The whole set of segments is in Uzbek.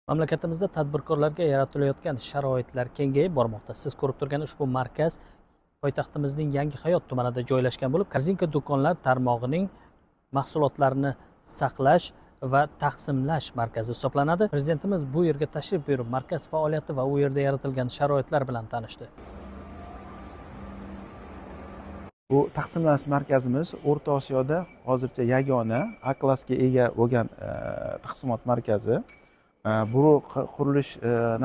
Mamlakatimizda tadbirkorlarga yaratilayotgan sharoitlar kengayib bormoqda. Siz ko'rib turgan ushbu markaz poytaxtimizning Yangi Hayot tumanida joylashgan bo'lib, Korzinka do'konlar tarmog'ining mahsulotlarini saqlash va taqsimlash markazi hisoblanadi. Prezidentimiz bu yerga tashrif buyurib, markaz faoliyati va u yerda yaratilgan sharoitlar bilan tanishdi. Bu taqsimlash markazimiz O'rta Osiyoda hozircha yagona A klassga ega bo'lgan taqsimot markazi. Bu qurilish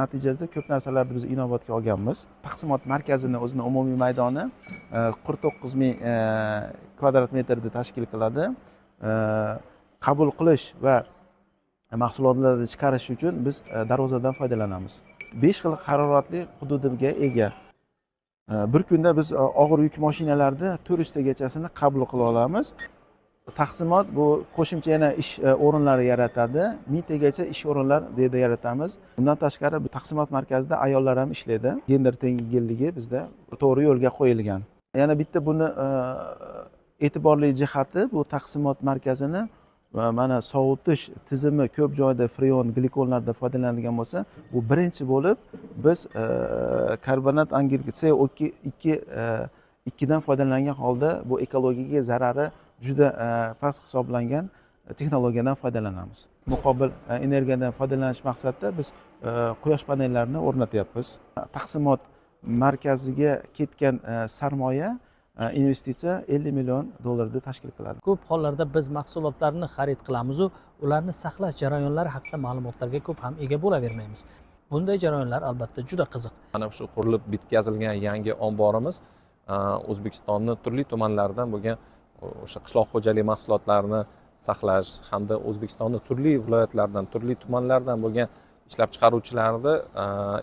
natijasida ko'p narsalarni biz inobatga olganmiz. Taqsimot markazini o'zini umumiy maydoni 49 ming kvadrat metrni tashkil qiladi. Qabul qilish va mahsulotlarni chiqarish uchun biz darvozadan foydalanamiz. 5 xil haroratli hududiga ega. Bir kunda biz og'ir yuk mashinalarni 400 tagachasini qabul qila olamiz. Taqsimot bu qo'shimcha yana ish o'rinlari yaratadi. 1000 tagacha ish o'rinlari bu yerda yaratamiz. Bundan tashqari bu taqsimot markazida ayollar ham ishlaydi. Gender tengligi bizda to'g'ri yo'lga qo'yilgan. Yana bitta buni e'tiborli jihati bu taqsimot markazini mana sovutish tizimi ko'p joyda freon, glikollardan foydalanadigan bo'lsa, bu birinchi bo'lib biz karbonat angidrid CO2 dan foydalangan holda bu ekologiyaga zarari juda past hisoblangan texnologiyadan foydalanamiz. Muqobil energiyadan foydalanish maqsadida biz quyosh panellarini o'rnatyapmiz. Taqsimot markaziga ketgan sarmoya investitsiya 50 million dollarni tashkil qiladi. Ko'p hollarda biz mahsulotlarni xarid qilamiz u ularni saqlash jarayonlari haqida ma'lumotlarga ko'p ham ega bo'lavermaymiz. Bunday jarayonlar albatta juda qiziq. Mana shu qurilib bitkazilgan yangi omborimiz O'zbekistonni turli tumanlaridan bo'lgan o'sha qishloq xo'jalik mahsulotlarini saqlash hamda O'zbekistonni turli viloyatlaridan, turli tumanlardan bo'lgan ishlab chiqaruvchilarni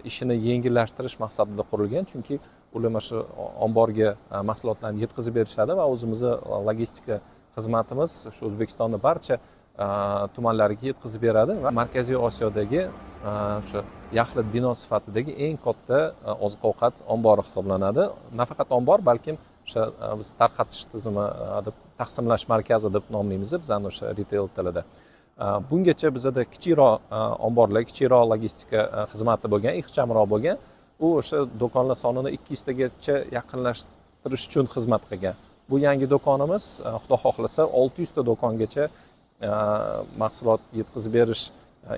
ishini yengillashtirish maqsadida qurilgan. Chunki ular mana shu omborga mahsulotlarni yetkazib berishadi va o'zimizni logistika xizmatimiz shu O'zbekistonni barcha tumanlariga yetkazib beradi va Markaziy Osiyodagi o'sha yaxlit bino sifatidagi eng katta oziq-ovqat ombori hisoblanadi. Nafaqat ombor, balkim o'sha biz tarqatish tizimi deb, taqsimlash markazi deb nomlaymiz bizani o'sha retail tilida. Bungacha bizada kichikroq omborlar, kichikroq logistika xizmati bo'lgan, ixchamroq bo'lgan. U o'sha do'konlar sonini 200 tagacha yaqinlashtirish uchun xizmat qilgan. Bu yangi do'konimiz Xudo xohlasa 600 ta do'kongacha mahsulot yetkazib berish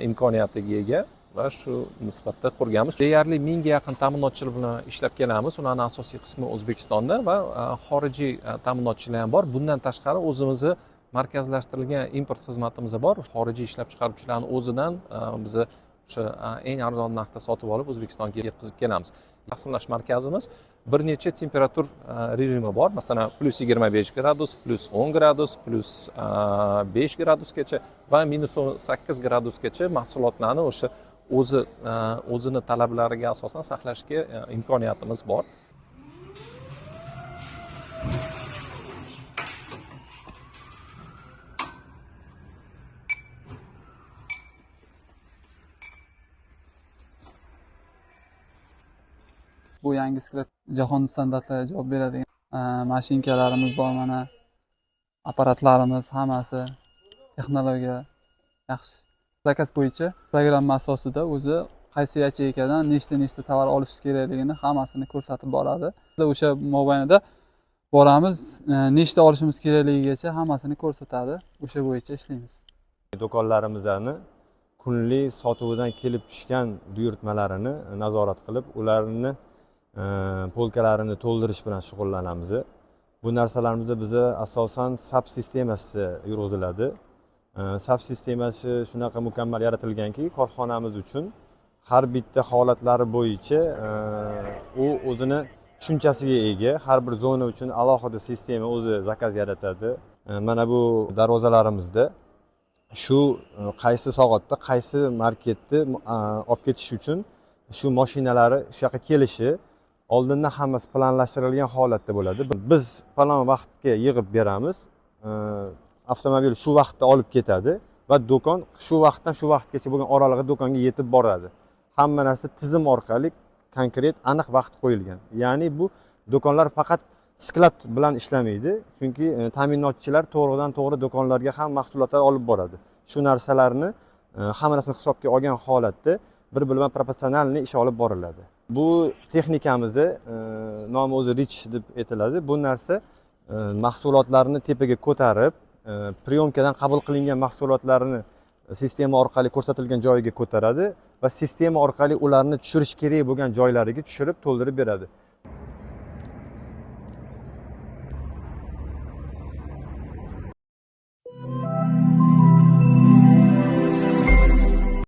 imkoniyatiga ega va shu nisbatda qurganmiz. Deyarli 1000 ga yaqin ta'minotchilar bilan ishlab kelamiz. Ularning asosiy qismi O'zbekistonda va xorijiy ta'minotchilar ham bor. Bundan tashqari o'zimizni markazlashtirilgan import xizmatimiz bor. Xorijiy ishlab chiqaruvchilarning o'zidan biz o'sha eng arzon narxda sotib olib O'zbekistonga yetkazib kelamiz. Taqsimlash markazimiz bir necha temperatur rejimi bor. Masalan, +25 gradus, +10 gradus, +5 gradusgacha va -8 gradusgacha mahsulotlarni o'sha o'zini talablariga asosan saqlashga imkoniyatimiz bor. Bu yangi sklad jahon standartlariga javob beradigan mashinkalarimiz bor, mana apparatlarimiz hammasi texnologiya yaxshi. Zakaz bo'yicha programma asosida o'zi qaysi yacheykadan nechta tovar olish kerakligini hammasini ko'rsatib boradi. Biz o'sha mobaynida boramiz, nechta olishimiz kerakligigacha hammasini ko'rsatadi. O'sha bo'yicha ishlaymiz. Do'konlarimizni kunlik sotuvidan kelib tushgan buyurtmalarini nazorat qilib, ularni polkalarini to'ldirish bilan shug'ullanamiz. Bu narsalarimizni biza asosan SAP sistemasi yurg'iziladi. SAP sistemasi shunaqa mukammal yaratilganki, korxonamiz uchun har bitta holatlari bo'yicha u o'zini tushunchasiga ega, har bir zona uchun alohida sistema o'zi zakaz yaratadi. Mana bu darvozalarimizda shu qaysi soatda qaysi marketni olib ketish uchun shu mashinalari shu yoqqa kelishi oldindan hammasi planlashtirilgan holatda bo'ladi. Biz falon vaqtga yig'ib beramiz, avtomobil shu vaqtda olib ketadi va do'kon shu vaqtdan shu vaqtgacha bo'lgan oralig'ida do'konga yetib boradi. Hamma narsa tizim orqali konkret aniq vaqt qo'yilgan. Ya'ni bu do'konlar faqat sklad bilan ishlamaydi, chunki ta'minotchilar to'g'ridan to'g'ri do'konlarga ham mahsulotlar olib boradi. Shu narsalarni Hamma narsani hisobga olgan holatda bir bilan proporsionalniy ish olib boriladi. Bu texnikamizni nomi o'zi Rich deb aytiladi. Bu narsa mahsulotlarni tepaga ko'tarib, priyomkadan qabul qilingan mahsulotlarni sistema orqali ko'rsatilgan joyiga ko'taradi va sistema orqali ularni tushirish kerak bo'lgan joylariga tushirib to'ldirib beradi.